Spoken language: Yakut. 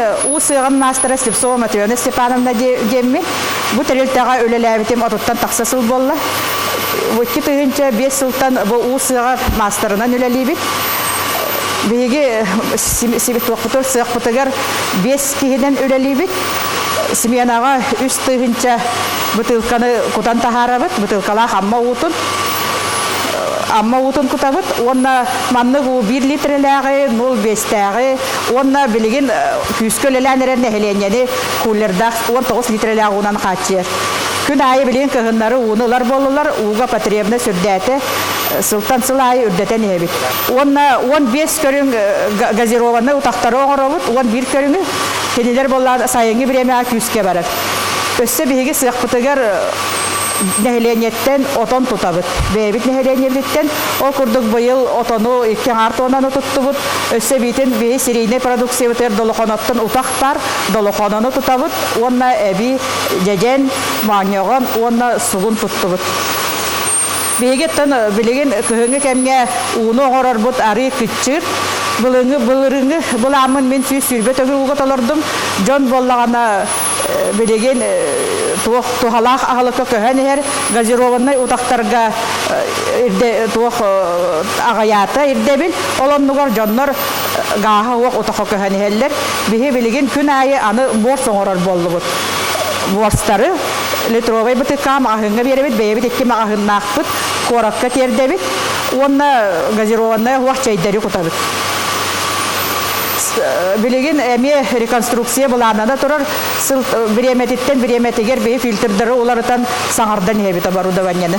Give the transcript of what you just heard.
Мин уу сыаҕын маастара Слепцова Матрена Степановна диэммин. Бу тэрилтэҕэ үлэлээбитим отуттан тахса сыл буолла. 2005 сылтан бу уу сыаҕар маастарынан үлэлиибит. Биһиги туохпутугар сыахпытыгар биэс киһинэн үлэлиибит. Сменаҕа 3000 бытыылканы кутан таһаарабыт, бытыылкалаах Амма уутун. Амма уутун кутабыт уонна маннык уу биир литрэлээҕи, нул биэстээҕи уонна билигин күүскэ үлэлээн эрэр нэһилиэнньэни кулердаах 19 литрэлээх уунан хааччыйар. Күн аайы билигин кыһыннары ууну ылар буоллулар, ууга потребность үрдээтэ, сылтан сыл аайы үрдэтэн иһэбит. Уонна 15 көрүҥ газированнай утахтары оҥоробут, 11 көрүҥү. Кинилэр буоллаан сайыҥҥы бириэмэҕэ күүскэ барар. Өссө биһиги сыахпытыгар нэһилиэнньэттэн отон тутабыт. Бэйэбит нэһилиэнньэбититтэн. Ол курдук быйыл отону икки аҥаар туонаны туттубут. Өссө эбиитин биһи серийнэй продукциябытыгар долохоноттон утах баар, долохонону тутабыт уонна эбии дьэдьэн, моонньоҕон уонна сугун туттубут. Биһиги оттон билигин кыһыҥҥы кэмҥэ ууну оҥорорбут арыы кыччыыр. Былырыҥҥы былырыҥҥы былааммын мин 120 төгүл ууга толордум. Дьон буоллаҕына билигин туох туһалаах аһылыкка көһөн иһэр газированнай утахтарга туох аҕыйаата ирдэбил. Ол оннугар дьоннор гааһа уох утаха көһөн иһэллэр. Биһи билигин күн аайы аны морс оҥорор буоллубут. Морстары литровай бытыкка маҕаһыыҥҥа биэрэбит, бэйэбит икки маҕаһыыннаахпыт, куоракка тиэрдэбит уонна газированнай уох чэйдэри кутабыт. Билигин эмиэ реконструкция былааннана турар. Сыл бириэмэтиттэн бириэмэтигэр биһи фильтрдары уларытан саҥардан иһэбит оборудованиены.